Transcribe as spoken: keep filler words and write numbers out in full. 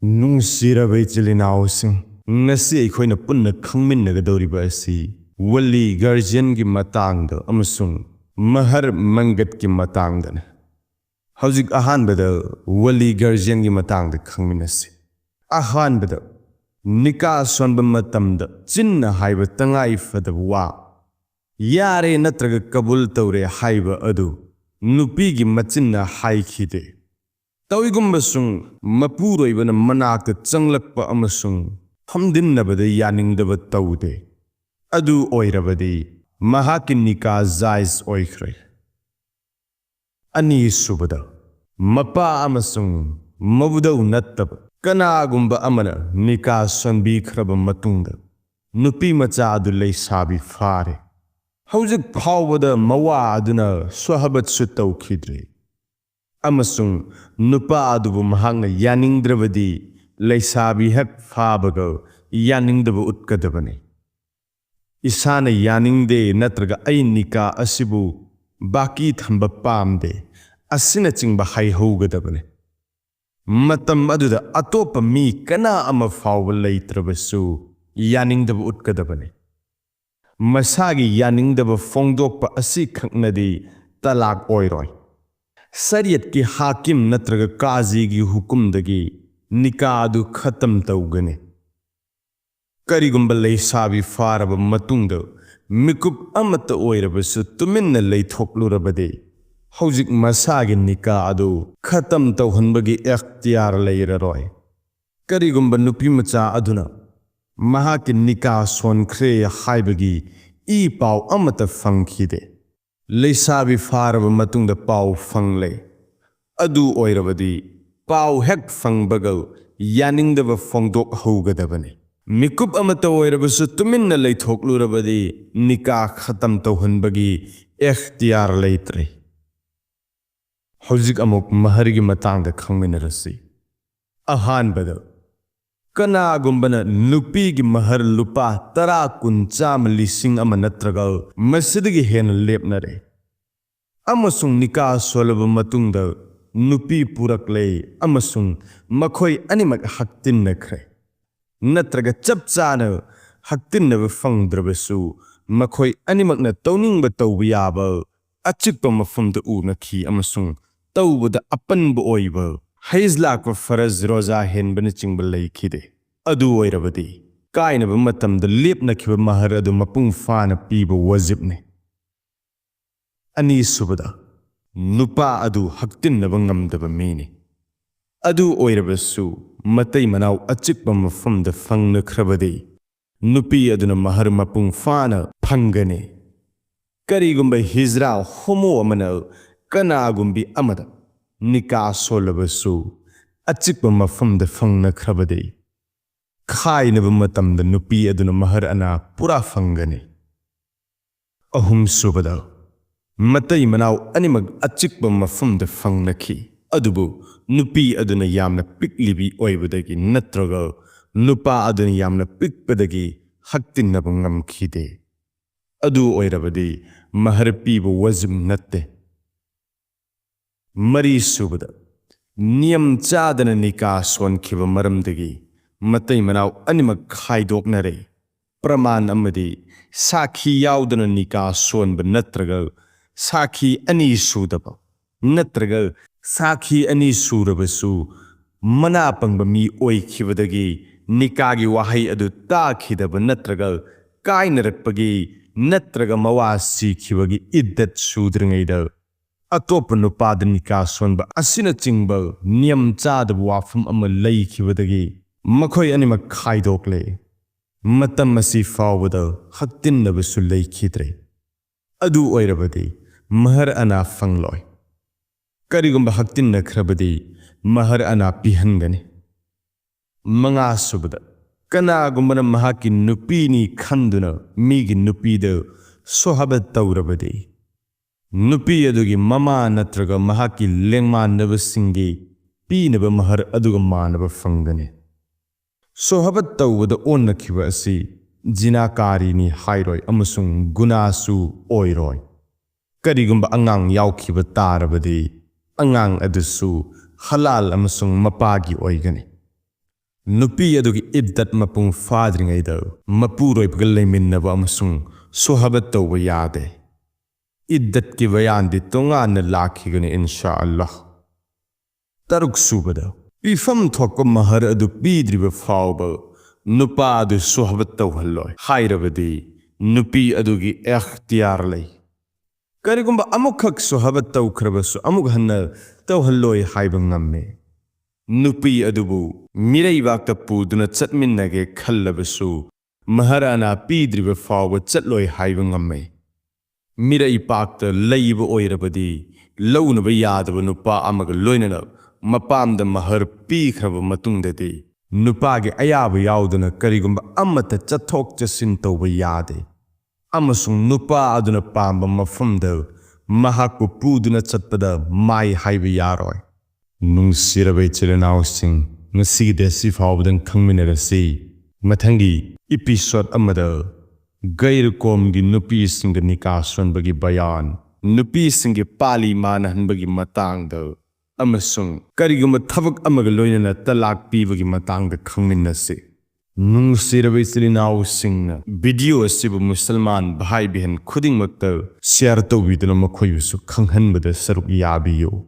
ꯅꯨꯡꯁꯤꯔꯕ ꯏꯆꯤꯜ ꯏꯅꯥꯎꯁꯤꯡ, ꯉꯁꯤ ꯑꯩꯈꯣꯏꯅ ꯄꯨꯟꯅ ꯈꯪꯃꯤꯟꯅꯒꯗꯧꯔꯤꯕ ꯑꯁꯤ ꯋꯂꯤ ꯒꯥꯔꯖꯤꯌꯟꯒꯤ ꯃꯇꯥꯡꯗ ꯑꯃꯁꯨꯡ ꯃꯍꯔ ꯃꯪꯒꯠꯀꯤ ꯃꯇꯥꯡꯗꯅꯤ꯫ ꯍꯧꯖꯤꯛ ꯑꯍꯥꯟꯕꯗ ꯋꯂꯤ ꯒꯥꯔꯖꯤꯌꯟꯒꯤ ꯃꯇꯥꯡꯗ ꯈꯪꯃꯤꯟꯅꯁꯤ꯫ ꯑꯍꯥꯟꯕꯗ, ꯅꯤꯀꯥ ꯁꯣꯟꯕ ꯃꯇꯝꯗ ꯆꯤꯟꯅ ꯍꯥꯏꯕ ꯇꯉꯥꯏ ꯐꯗꯕ ꯋꯥ, "ꯌꯥꯔꯦ" ꯅꯠꯇ꯭ꯔꯒ "ꯀꯕꯨꯜ ꯇꯧꯔꯦ" ꯍꯥꯏꯕ ꯑꯗꯨ ꯅꯨꯄꯤꯒꯤ ꯃꯆꯤꯟꯅ ꯍꯥꯏꯈꯤꯗꯦ꯫ ꯇꯧꯏꯒꯨꯝꯕꯁꯨꯡ ꯃꯄꯨꯔꯣꯏꯕꯅ ꯃꯅꯥꯛꯇ ꯆꯪꯂꯛꯄ ꯑꯃꯁꯨꯡ ꯐꯝꯗꯤꯟꯅꯕꯗ ꯌꯥꯅꯤꯡꯗꯕ ꯇꯧꯗꯦ꯫ ꯑꯗꯨ ꯑꯣꯏꯔꯕꯗꯤ ꯃꯍꯥꯛꯀꯤ ꯅꯤꯀꯥ ꯖꯥꯏꯖ ꯑꯣꯏꯈ꯭ꯔꯦ꯫ ꯑꯅꯤꯁꯨꯕꯗ, ꯃꯄꯥ ꯑꯃꯁꯨꯡ ꯃꯕꯨꯗꯧ ꯅꯠꯇꯕ ꯀꯅꯥꯒꯨꯝꯕ ꯑꯃꯅ ꯅꯤꯀꯥ ꯁꯣꯟꯕꯤꯈ꯭ꯔꯕ ꯃꯇꯨꯡꯗ ꯅꯨꯄꯤ ꯃꯆꯥ ꯑꯗꯨ ꯂꯩꯁꯥꯕꯤ ꯐꯥꯔꯦ꯫ ꯍꯧꯖꯤꯛ ꯐꯥꯎꯕꯗ ꯃꯋꯥ ꯑꯗꯨꯅ ꯁꯣꯍꯕꯠꯁꯨ ꯇꯧꯈꯤꯗ꯭ꯔꯤ꯫ ꯑꯃꯁꯨꯡ ꯅꯨꯄꯥ ꯑꯗꯨꯕꯨ ꯃꯍꯥꯛꯅ ꯌꯥꯅꯤꯡꯗ꯭ꯔꯕꯗꯤ ꯂꯩꯁꯥꯕꯤ ꯍꯦꯛ ꯐꯥꯕꯒ ꯌꯥꯅꯤꯡꯗꯕ ꯎꯠꯀꯗꯕꯅꯤ꯫ "ꯏꯁꯥꯅ ꯌꯥꯅꯤꯡꯗꯦ" ꯅꯠꯇ꯭ꯔꯒ "ꯑꯩ ꯅꯤꯀꯥ ꯑꯁꯤꯕꯨ ꯕꯥꯀꯤ ꯊꯝꯕ ꯄꯥꯝꯗꯦ" ꯑꯁꯤꯅꯆꯤꯡꯕ ꯍꯥꯏꯍꯧꯒꯗꯕꯅꯤ꯫ ꯃꯇꯝ ꯑꯗꯨꯗ ꯑꯇꯣꯞꯄ ꯃꯤ ꯀꯅꯥ ꯑꯃ ꯐꯥꯎꯕ ꯂꯩꯇ꯭ꯔꯕꯁꯨ ꯌꯥꯅꯤꯡꯗꯕ ꯎꯠꯀꯗꯕꯅꯤ꯫ ꯃꯁꯥꯒꯤ ꯌꯥꯅꯤꯡꯗꯕ ꯐꯣꯡꯗꯣꯛꯄ ꯑꯁꯤꯈꯛꯅꯗꯤ ꯇꯂꯥꯛ ꯑꯣꯏꯔꯣꯏ꯫ ꯁꯔꯤꯌꯠꯀꯤ ꯍꯥꯀꯤꯝ ꯅꯠꯇ꯭ꯔꯒ ꯀꯥꯖꯤꯒꯤ ꯍꯨꯀꯨꯝꯗꯒꯤ ꯅꯤꯀꯥ ꯑꯗꯨ ꯈꯇꯝ ꯇꯧꯒꯅꯤ꯫ ꯀꯔꯤꯒꯨꯝꯕ ꯂꯩꯁꯥꯕꯤ ꯐꯥꯔꯕ ꯃꯇꯨꯡꯗ ꯃꯤꯀꯨꯞ ꯑꯃꯠꯇ ꯑꯣꯏꯔꯕꯁꯨ ꯇꯨꯃꯤꯟꯅ ꯂꯩꯊꯣꯛꯂꯨꯔꯕꯗꯤ, ꯍꯧꯖꯤꯛ ꯃꯁꯥꯒꯤ ꯅꯤꯀꯥ ꯑꯗꯨ ꯈꯇꯝ ꯇꯧꯍꯟꯕꯒꯤ ꯑꯦꯈꯇꯤꯌꯥꯔ ꯂꯩꯔꯔꯣꯏ꯫ ꯀꯔꯤꯒꯨꯝꯕ ꯅꯨꯄꯤ ꯃꯆꯥ ꯑꯗꯨꯅ ꯃꯍꯥꯛꯀꯤ ꯅꯤꯀꯥ ꯁꯣꯟꯈ꯭ꯔꯦ ꯍꯥꯏꯕꯒꯤ ꯏ ꯄꯥꯎ ꯑꯃꯠꯇ ꯐꯪꯈꯤꯗꯦ꯫ ꯂꯩꯁꯥꯕꯤ ꯐꯥꯔꯕ ꯃꯇꯨꯡꯗ ꯄꯥꯎ ꯐꯪꯂꯦ꯫ ꯑꯗꯨ ꯑꯣꯏꯔꯕꯗꯤ ꯄꯥꯎ ꯍꯦꯛ ꯐꯪꯕꯒ ꯌꯥꯅꯤꯡꯗꯕ ꯐꯣꯡꯗꯣꯛꯍꯧꯒꯗꯕꯅꯤ꯫ ꯃꯤꯀꯨꯞ ꯑꯃꯠꯇ ꯑꯣꯏꯔꯕꯁꯨ ꯇꯨꯃꯤꯟꯅ ꯂꯩꯊꯣꯛꯂꯨꯔꯕꯗꯤ ꯅꯤꯀꯥ ꯈꯇꯝ ꯇꯧꯍꯟꯕꯒꯤ ꯑꯦꯈꯇꯤꯌꯥꯔ ꯂꯩꯇ꯭ꯔꯦ꯫ ꯍꯧꯖꯤꯛ ꯑꯃꯨꯛ ꯃꯍꯔꯒꯤ ꯃꯇꯥꯡꯗ ꯈꯪꯃꯤꯟꯅꯔꯁꯤ꯫ ꯑꯍꯥꯟꯕꯗ, ꯀꯅꯥꯒꯨꯝꯕꯅ ꯅꯨꯄꯤꯒꯤ ꯃꯍꯔ ꯂꯨꯄꯥ ꯇꯔꯥ, ꯀꯨꯟ, ꯆꯥꯝꯃ, ꯂꯤꯁꯤꯡ ꯑꯃ ꯅꯠꯇ꯭ꯔꯒ ꯃꯁꯤꯗꯒꯤ ꯍꯦꯟꯅ ꯂꯦꯞꯅꯔꯦ꯫ ꯑꯃꯁꯨꯡ ꯅꯤꯀꯥ ꯁꯣꯜꯂꯕ ꯃꯇꯨꯡꯗ ꯅꯨꯄꯤ ꯄꯨꯔꯛꯂꯦ ꯑꯃꯁꯨꯡ ꯃꯈꯣꯏ ꯑꯅꯤꯃꯛ ꯍꯛꯇꯤꯟꯅꯈ꯭ꯔꯦ꯫ ꯅꯠꯇ꯭ꯔꯒ ꯆꯞ ꯆꯥꯅ ꯍꯛꯇꯤꯟꯅꯕ ꯐꯪꯗ꯭ꯔꯕꯁꯨ, ꯃꯈꯣꯏ ꯑꯅꯤꯃꯛꯅ ꯇꯧꯅꯤꯡꯕ ꯇꯧꯕ ꯌꯥꯕ ꯑꯆꯤꯛꯄ ꯃꯐꯝꯗ ꯎꯅꯈꯤ ꯑꯃꯁꯨꯡ ꯇꯧꯕꯗ ꯑꯄꯟꯕ ꯑꯣꯏꯕ ꯍꯩꯖ ꯂꯥꯛꯄ ꯐꯔꯖ ꯔꯣꯖꯥ ꯍꯦꯟꯕꯅꯆꯤꯡꯕ ꯂꯩꯈꯤꯗꯦ꯫ ꯑꯗꯨ ꯑꯣꯏꯔꯕꯗꯤ, ꯀꯥꯏꯅꯕ ꯃꯇꯝꯗ ꯂꯦꯞꯅꯈꯤꯕ ꯃꯍꯔ ꯑꯗꯨ ꯃꯄꯨꯡ ꯐꯥꯅ ꯄꯤꯕ ꯋꯥꯖꯤꯕꯅꯤ꯫ ꯑꯅꯤꯁꯨꯕꯗ, ꯅꯨꯄꯥ ꯑꯗꯨ ꯍꯛꯇꯤꯟꯅꯕ ꯉꯝꯗꯕ ꯃꯤꯅꯤ꯫ ꯑꯗꯨ ꯑꯣꯏꯔꯕꯁꯨ, ꯃꯇꯩ ꯃꯅꯥꯎ ꯑꯆꯤꯛꯄ ꯃꯐꯝꯗ ꯐꯪꯅꯈ꯭ꯔꯕꯗꯤ, ꯅꯨꯄꯤ ꯑꯗꯨꯅ ꯃꯍꯔ ꯃꯄꯨꯡ ꯐꯥꯅ ꯐꯪꯒꯅꯤ꯫ ꯀꯔꯤꯒꯨꯝꯕ ꯍꯤꯖ꯭ꯔꯥ ꯍꯣꯃꯣ ꯑꯃꯅ ꯀꯅꯥꯒꯨꯝꯕꯤ ꯑꯃꯗ ꯅꯤꯀꯥ ꯁꯣꯜꯂꯕꯁꯨ, ꯑꯆꯤꯛꯄ ꯃꯐꯝꯗ ꯐꯪꯅꯈ꯭ꯔꯕꯗꯤ, ꯈꯥꯏꯅꯕ ꯃꯇꯝꯗ ꯅꯨꯄꯤ ꯑꯗꯨꯅ ꯃꯍꯔ ꯑꯅꯥ ꯄꯨꯔꯥ ꯐꯪꯒꯅꯤ꯫ ꯑꯍꯨꯝꯁꯨꯕꯗ, ꯃꯇꯩ ꯃꯅꯥꯎ ꯑꯅꯤꯃꯛ ꯑꯆꯤꯛꯄ ꯃꯐꯝꯗ ꯐꯪꯅꯈꯤ, ꯑꯗꯨꯕꯨ ꯅꯨꯄꯤ ꯑꯗꯨꯅ ꯌꯥꯝꯅ ꯄꯤꯛꯂꯤꯕꯤ ꯑꯣꯏꯕꯗꯒꯤ ꯅꯠꯇ꯭ꯔꯒ ꯅꯨꯄꯥ ꯑꯗꯨꯅ ꯌꯥꯝꯅ ꯄꯤꯛꯄꯗꯒꯤ ꯍꯛꯇꯤꯟꯅꯕ ꯉꯝꯈꯤꯗꯦ꯫ ꯑꯗꯨ ꯑꯣꯏꯔꯕꯗꯤ, ꯃꯍꯔ ꯄꯤꯕ ꯋꯥꯖꯤꯕ ꯅꯠꯇꯦ꯫ ꯃꯔꯤꯁꯨꯕꯗ, ꯅꯤꯌꯝ ꯆꯥꯗꯅ ꯅꯤꯀꯥ ꯁꯣꯟꯈꯤꯕ ꯃꯔꯝꯗꯒꯤ ꯃꯇꯩ ꯃꯅꯥꯎ ꯑꯅꯤꯃꯛ ꯈꯥꯏꯗꯣꯛꯅꯔꯦ꯫ ꯄ꯭ꯔꯃꯥꯟ ꯑꯃꯗꯤ ꯁꯥꯈꯤ ꯌꯥꯎꯗꯅ ꯅꯤꯀꯥ ꯁꯣꯟꯕ ꯅꯠꯇ꯭ꯔꯒ ꯁꯥꯈꯤ ꯑꯅꯤ ꯁꯨꯗꯕ ꯅꯠꯇ꯭ꯔꯒ ꯁꯥꯈꯤ ꯑꯅꯤ ꯁꯨꯔꯕꯁꯨ ꯃꯅꯥ ꯄꯪꯕ ꯃꯤ ꯑꯣꯏꯈꯤꯕꯗꯒꯤ ꯅꯤꯀꯥꯒꯤ ꯋꯥꯍꯩ ꯑꯗꯨ ꯇꯥꯈꯤꯗꯕ ꯅꯠꯇ꯭ꯔꯒ ꯀꯥꯏꯅꯔꯛꯄꯒꯤ ꯅꯠꯇ꯭ꯔꯒ ꯃꯋꯥ ꯁꯤꯈꯤꯕꯒꯤ ꯏꯗꯠ ꯁꯨꯗ꯭ꯔꯤꯉꯩꯗ ꯑꯇꯣꯞꯄ ꯅꯨꯄꯥꯗ ꯅꯤꯀꯥ ꯁꯣꯟꯕ ꯑꯁꯤꯅꯆꯤꯡꯕ ꯅꯤꯌꯝ ꯆꯥꯗꯕ ꯋꯥꯐꯝ ꯑꯃ ꯂꯩꯈꯤꯕꯗꯒꯤ ꯃꯈꯣꯏ ꯑꯅꯤꯃꯛ ꯈꯥꯏꯗꯣꯛꯂꯦ꯫ ꯃꯇꯝ ꯑꯁꯤ ꯐꯥꯎꯕꯗ ꯍꯛꯇꯤꯟꯅꯕꯁꯨ ꯂꯩꯈꯤꯗ꯭ꯔꯦ꯫ ꯑꯗꯨ ꯑꯣꯏꯔꯕꯗꯤ ꯃꯍꯔ ꯑꯅꯥ ꯐꯪꯂꯣꯏ꯫ ꯀꯔꯤꯒꯨꯝꯕ ꯍꯛꯇꯤꯟꯅꯈ꯭ꯔꯕꯗꯤ ꯃꯍꯔ ꯑꯅꯥ ꯄꯤꯍꯟꯒꯅꯤ꯫ ꯃꯉꯥꯁꯨꯕꯗ, ꯀꯅꯥꯒꯨꯝꯕꯅ ꯃꯍꯥꯛꯀꯤ ꯅꯨꯄꯤꯅꯤ ꯈꯟꯗꯨꯅ ꯃꯤꯒꯤ ꯅꯨꯄꯤꯗ ꯁꯣꯍꯕꯠ ꯇꯧꯔꯕꯗꯤ, ꯅꯨꯄꯤ ꯑꯗꯨꯒꯤ ꯃꯃꯥ ꯅꯠꯇ꯭ꯔꯒ ꯃꯍꯥꯛꯀꯤ ꯂꯦꯡꯃꯥꯟꯅꯕꯁꯤꯡꯒꯤ ꯄꯤꯅꯕ ꯃꯍꯔ ꯑꯗꯨꯒ ꯃꯥꯟꯅꯕ ꯐꯪꯒꯅꯤ꯫ ꯁꯣꯍꯕꯠ ꯇꯧꯕꯗ ꯑꯣꯟꯅꯈꯤꯕ ꯑꯁꯤ ꯖꯤꯅꯥꯀꯥꯔꯤꯅꯤ ꯍꯥꯏꯔꯣꯏ ꯑꯃꯁꯨꯡ ꯒꯨꯅꯥꯁꯨ ꯑꯣꯏꯔꯣꯏ꯫ ꯀꯔꯤꯒꯨꯝꯕ ꯑꯉꯥꯡ ꯌꯥꯎꯈꯤꯕ ꯇꯥꯔꯕꯗꯤ, ꯑꯉꯥꯡ ꯑꯗꯨꯁꯨ ꯍꯂꯥꯜ ꯑꯃꯁꯨꯡ ꯃꯄꯥꯒꯤ ꯑꯣꯏꯒꯅꯤ꯫ ꯅꯨꯄꯤ ꯑꯗꯨꯒꯤ ꯏꯗꯠ ꯃꯄꯨꯡ ꯐꯥꯗ꯭ꯔꯤꯉꯩꯗ ꯃꯄꯨꯔꯣꯏꯕꯒ ꯂꯩꯃꯤꯟꯅꯕ ꯑꯃꯁꯨꯡ ꯁꯨꯍꯕꯠ ꯇꯧꯕ ꯌꯥꯗꯦ꯫ ꯏꯗꯠꯀꯤ ꯕꯌꯥꯟꯗꯤ ꯇꯣꯉꯥꯟꯅ ꯂꯥꯛꯈꯤꯒꯅꯤ, ꯏꯟꯁꯥ ꯑꯜꯂꯥꯍ꯫ ꯇꯔꯨꯛ ꯁꯨꯕꯗ, ꯄꯤꯐꯝ ꯊꯣꯛꯄ ꯃꯍꯔ ꯑꯗꯨ ꯄꯤꯗ꯭ꯔꯤꯕ ꯐꯥꯎꯕ ꯅꯨꯄꯥ ꯑꯗꯨ ꯁꯨꯍꯕꯠ ꯇꯧꯍꯜꯂꯣꯏ ꯍꯥꯏꯔꯕꯗꯤ ꯅꯨꯄꯤ ꯑꯗꯨꯒꯤ ꯑꯦꯈꯇꯤꯌꯥꯔ ꯂꯩ꯫ ꯀꯔꯤꯒꯨꯝꯕ ꯑꯃꯨꯛꯈꯛ ꯁꯨꯍꯕꯠ ꯇꯧꯈ꯭ꯔꯕꯁꯨ ꯑꯃꯨꯛ ꯍꯟꯅ ꯇꯧꯍꯜꯂꯣꯏ ꯍꯥꯏꯕ ꯉꯝꯃꯤ꯫ ꯅꯨꯄꯤ ꯑꯗꯨꯕꯨ ꯃꯤꯔꯩꯕꯥꯛꯇ ꯄꯨꯗꯨꯅ ꯆꯠꯃꯤꯟꯅꯒꯦ ꯈꯜꯂꯕꯁꯨ ꯃꯍꯔ ꯑꯅꯥ ꯄꯤꯗ꯭ꯔꯤꯕ ꯐꯥꯎꯕ ꯆꯠꯂꯣꯏ ꯍꯥꯏꯕ ꯉꯝꯃꯤ꯫ ꯃꯤꯔꯩꯄꯥꯛꯇ ꯂꯩꯕ ꯑꯣꯏꯔꯕꯗꯤ ꯂꯧꯅꯕ ꯌꯥꯗꯕ ꯅꯨꯄꯥ ꯑꯃꯒ ꯂꯣꯏꯅꯅ ꯃꯄꯥꯝꯗ ꯃꯍꯔ ꯄꯤꯈ꯭ꯔꯕ ꯃꯇꯨꯡꯗꯗꯤ ꯅꯨꯄꯥꯒꯤ ꯑꯌꯥꯕ ꯌꯥꯎꯗꯅ ꯀꯔꯤꯒꯨꯝꯕ ꯑꯃꯠꯇ ꯆꯠꯊꯣꯛ ꯆꯠꯁꯤꯟ ꯇꯧꯕ ꯌꯥꯗꯦ꯫ ꯑꯃꯁꯨꯡ ꯅꯨꯄꯥ ꯑꯗꯨꯅ ꯄꯥꯝꯕ ꯃꯐꯝꯗ ꯃꯍꯥꯛꯄꯨ ꯄꯨꯗꯨꯅ ꯆꯠꯄꯗ ꯃꯥꯏ ꯍꯥꯏꯕ ꯌꯥꯔꯣꯏ꯫ ꯅꯨꯡꯁꯤꯔꯕ ꯏꯆꯤꯜ ꯏꯅꯥꯎꯁꯤꯡ, ꯉꯁꯤꯒꯤꯗꯤ ꯑꯁꯤ ꯐꯥꯎꯕꯗꯪ ꯈꯪꯃꯤꯟꯅꯔꯁꯤ꯫ ꯃꯊꯪꯒꯤ ꯏꯄꯤꯁꯣꯗ ꯑꯃꯗ ꯒꯩꯔꯀꯣꯝꯒꯤ ꯅꯨꯄꯤꯁꯤꯡꯒ ꯅꯤꯀꯥ ꯁꯣꯟꯕꯒꯤ ꯕꯌꯥꯟ, ꯅꯨꯄꯤꯁꯤꯡꯒꯤ ꯄꯥꯂꯤ ꯃꯥꯟꯅꯍꯟꯕꯒꯤ ꯃꯇꯥꯡꯗ ꯑꯃꯁꯨꯡ ꯀꯔꯤꯒꯨꯝꯕ ꯊꯕꯛ ꯑꯃꯒ ꯂꯣꯏꯅꯅ ꯇꯂꯥꯛ ꯄꯤꯕꯒꯤ ꯃꯇꯥꯡꯗ ꯈꯪꯃꯤꯟꯅꯁꯤ꯫ ꯅꯨꯡꯁꯤꯔꯕ ꯏꯆꯤꯜ ꯏꯅꯥꯎꯁꯤꯡꯅ ꯚꯤꯗꯤꯑꯣ ꯑꯁꯤꯕꯨ ꯃꯨꯁꯜꯃꯥꯟ ꯚꯥꯏ ꯕꯍꯟ ꯈꯨꯗꯤꯡꯃꯛꯇ ꯁꯤꯌꯥꯔ ꯇꯧꯕꯤꯗꯨꯅ ꯃꯈꯣꯏꯕꯨꯁꯨ ꯈꯪꯍꯟꯕꯗ ꯁꯔꯨꯛ ꯌꯥꯕꯤꯌꯨ꯫